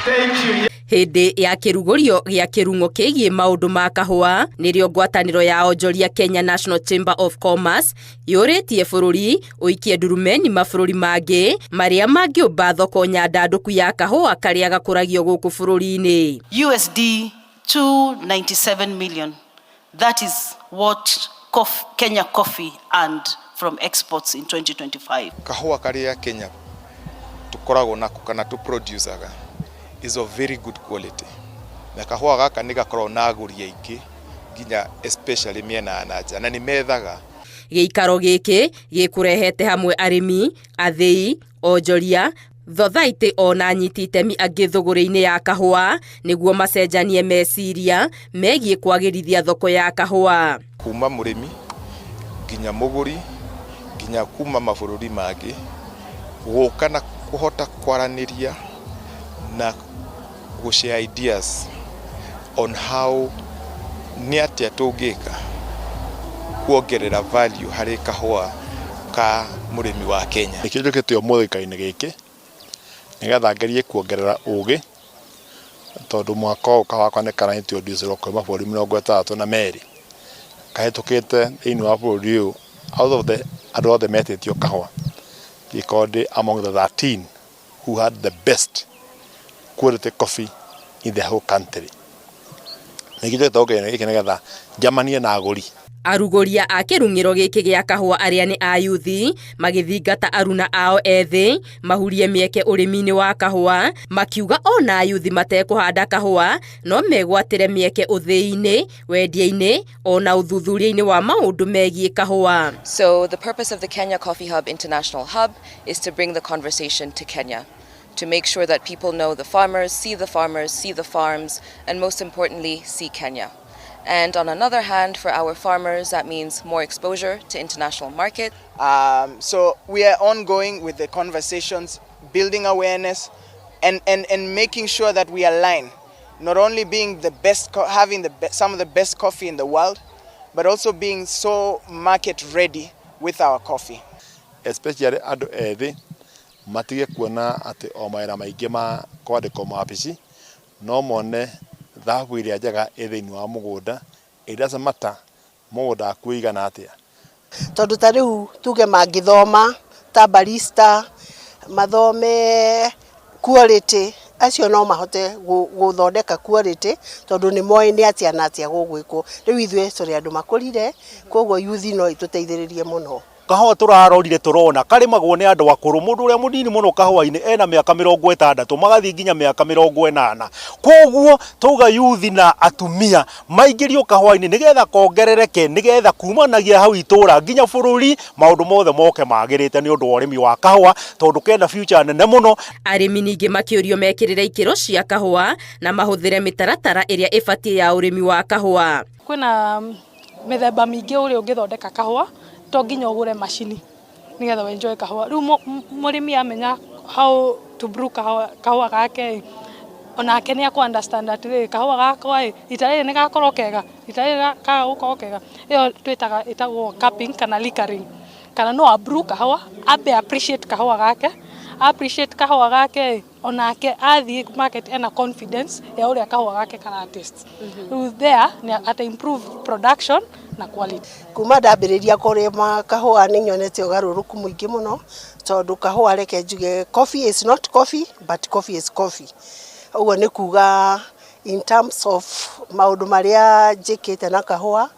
Thank you. Hĩndĩ ya kĩrugũrio gĩa kĩrung'o kĩgiĩ maũndũ ma kahũa, nĩrĩo ngwatanĩro ya onjoria Kenya National Chamber of Commerce yũrĩtie bũrũri ũikie ndurumeni mabũrũri mangĩ marĩa mangĩũmba thoko nyandandũku ya kahũa karĩa gakũragio gũkũ bũrũri-inĩ. USD 297 million. That is what Kenya Coffee earned from exports in 2025. Kahũa karĩa Kenya tũkoragwo nako kana tũproducaga is of very good quality, na kahũa gaka nĩ gakoragwo na agũri aingĩ, nginya especially mĩena ya na nja, na nĩ methaga. Gĩikaro gĩkĩ gĩkũrehete hamwe arĩmi, athĩi, onjoria, thothaitĩ ona anyiti itemi angĩ thũgũrĩ-inĩ ya kahũa nĩguo macenjanie meciria megiĩ kwagĩrithia thoko ya kahũa. Kuma mũrĩmi nginya mũgũri, nginya kuma mabũrũri mangĩ gũka na kũhota kwaranĩria na gũ share ideas on how, nĩ atĩa tũngĩka kuongerera value harĩ kahũa ka mũrĩmi wa Kenya. Nĩkĩo njũkĩte ũmũthĩ gĩikaro-inĩ gĩkĩ nĩgetha ngerie kuongerera ũgĩ, tondũ mwaka ũyũ kahũa gakwa nĩ kara introduce kwĩ mabũrũri 62 kahĩtũkĩte thĩinĩ wa bũrũri ũyũ. Out of the andũ othe metĩtio kahũa, ngĩkorwo ndĩ among the 13 who had the best quality coffee in the whole country. Nĩkĩo njũkĩte gũkũ gĩkĩ nĩgetha njamanie na agũri. Arugũria a kĩrung'ĩro gĩkĩ gĩa kahũa arĩa nĩ ayuthi magĩthingata aruna ao ethĩ mahurie mĩeke ũrĩmi-inĩ wa kahũa, makiuga ona ayuthi matekũhanda kahũa no megwatĩre mĩeke ũthĩi-inĩ, wendia-inĩ ona ũthuthuria-inĩ wa maũndũ megiĩ kahũa. So the purpose of the Kenya Coffee Hub International Hub is to bring the conversation to Kenya, to make sure that people know the farmers, see the farmers, see the farms, and most importantly, see Kenya. And on another hand, for our farmers, that means more exposure to international market. So we are ongoing with the conversations, building awareness, and making sure that we align, not only being the best, having some of the best coffee in the world, but also being so market ready with our coffee. Especially andũ ethĩ matige kuona atĩ o mawĩra maingĩ ma kwandĩkwo mawabici, no mone thahabu ĩrĩa njega ĩ thĩinĩ wa mũgũnda. It doesn't matter mũgũnda waku ũigana atĩa. Tondũ ta rĩu tuge mangĩthoma ta barista, mathome quality, acio no mahote gũthondeka quality, tondũ nĩ moĩ nĩ atĩa na atĩa gũgwĩkwo. Rĩu ithuĩ tũrĩ andũ makũrire, koguo youth no ĩtũteithĩrĩrie mũno. Kahũa tũrarorire tũrona karĩmagwo nĩ andũ akũrũ. Mũndũ ũrĩa mũnini mũno kahũa-inĩ ena mĩaka 60 magathiĩ nginya mĩaka 80. Koguo tauga yuthi na atumia maingĩrio kahũa-inĩ nĩgetha kongerereke, nĩgetha kumanagia hau itũra nginya bũrũri maũndũ mothe moke magĩrĩte nĩ ũndũ wa ũrĩmi wa kahũa, tondũ kena future nene mũno. Arĩmi ningĩ makĩũrio mekĩrĩre ikĩro cia kahũa na mahũthĩre mĩtaratara ĩrĩa ĩbatiĩ ya ũrĩmi wa kahũa. Kwĩna mĩthemba mĩingĩ ũrĩa ũngĩthondeka kahũa, to nginya ũgũre macini nĩgetha enjoy kahũa. Rĩu mũrĩmi amenya how to brew kahũa, kahũa gake onake nĩ akũ understand atĩrĩrĩ, kahũa gakwa ĩ rita rĩrĩ nĩ gakorwo kega, rita rĩrĩ kaga gũkorwo kega. Ĩyo twĩtaga ĩtagwo cupping kana liquoring, kana no a brew kahũa ambe appreciate kahũa gake. Appreciate kahũa gake, onake athiĩ market ena confidence ya ũrĩa kahũa gake kara taste. Rĩu there nĩ ata improve production na quality. Kuma ndambĩrĩria kũrĩma kahũa nĩ nyonete ũgarũrũku mũingĩ mũno, tondũ kahũa, reke njuge, coffee is not coffee but coffee is coffee. Ũguo nĩ kuga in terms of maũndũ marĩa njĩkĩte na kahũa,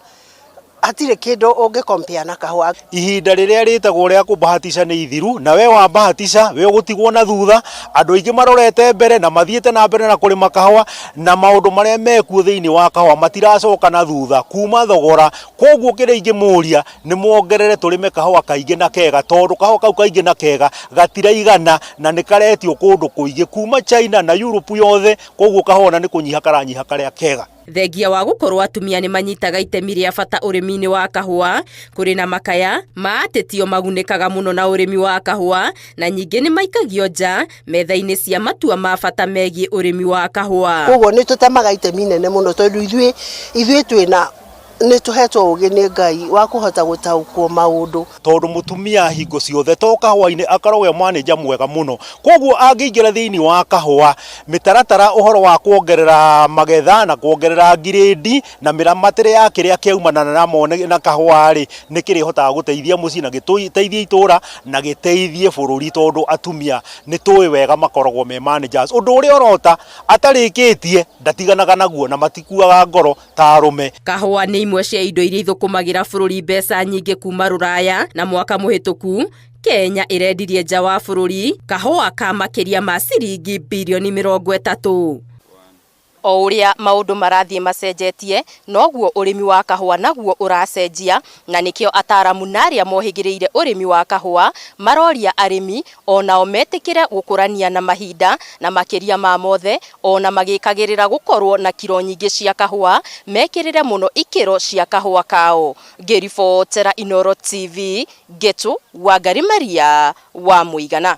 hatirĩ kĩndũ ũngĩ compare na kahũa. Ihinda rĩrĩa rĩtagwo rĩa kũbahatisha nĩ ithiru, na we wabahatisha we ũgũtigwo na thutha. Andũ aingĩ marorete mbere na mathiĩte na mbere na kũrĩma kahũa, na maũndũ marĩa mekuo thĩinĩ wa kahũa matiracoka na thutha kuma thogora. Koguo kĩrĩa ingĩmũria nĩ muongerere tũrĩme kahũa kaingĩ na kega, tondũ kahũa kau kaingĩ na kega gatiraigana na nĩ karetio kũndũ kũingĩ kuma China na Europe yothe. Koguo kahũa na nĩ kũnyiha karanyiha karĩa kega. Thengia wa gũkorwo atumia nĩ manyitaga itemi rĩa bata ũrĩmi-inĩ wa kahũa, kũrĩ na makaya ma atĩ tio magunĩkaga mũno na ũrĩmi wa kahũa, na nyingĩ nĩ maikagio nja metha-inĩ cia matua ma bata megiĩ ũrĩmi wa kahũa. Koguo nĩ tũtemaga itemi nene mũno, tondũ ithuĩ twĩna Nĩ tũhetwo ũgĩ nĩ Ngai wa kũhota gũtaũkwo maũndũ. Tondũ mũtumia hingo ciothe to kahũa-inĩ akoragwo e manager mwega mũno, koguo angĩingĩra thĩinĩ wa kahũa, mĩtaratara ũhoro wa kuongerera magetha na kuongerera ngirĩndi na mĩramatĩre ya kĩrĩa kĩaumana namo na kahũa rĩ, nĩ kĩrĩhotaga gũteithia mũciĩ na gĩteithie itũra na gĩteithie bũrũri, tondũ atumia nĩ tũĩ wega makoragwo me managers. Ũndũ ũrĩa ũrota atarĩkĩtie ndatiganaga naguo na matikuaga ngoro ta arũme. Kahũa nĩ imwe cia indo iria ithũkũmagĩra bũrũri mbeca nyingĩ kuma rũraya, na mwaka mũhĩtũku Kenya ĩrendirie nja wa bũrũri kahũa ka makĩria ma ciringi birioni 30. O ũrĩa maũndũ marathiĩ macenjetie, noguo ũrĩmi wa kahũa naguo ũracenjia, na nĩkĩo ataramu na arĩa mohĩgĩrĩire ũrĩmi wa kahũa maroria arĩmi onao metĩkĩre gũkũrania na mahinda, na makĩria ma mothe ona magĩkagĩrĩra gũkorwo na kiro nyingĩ cia kahũa, mekĩrĩre mũno ikĩro cia kahũa kao. Ngĩribotera Inooro TV, Ngetu Wangari Maria wa Mũigana.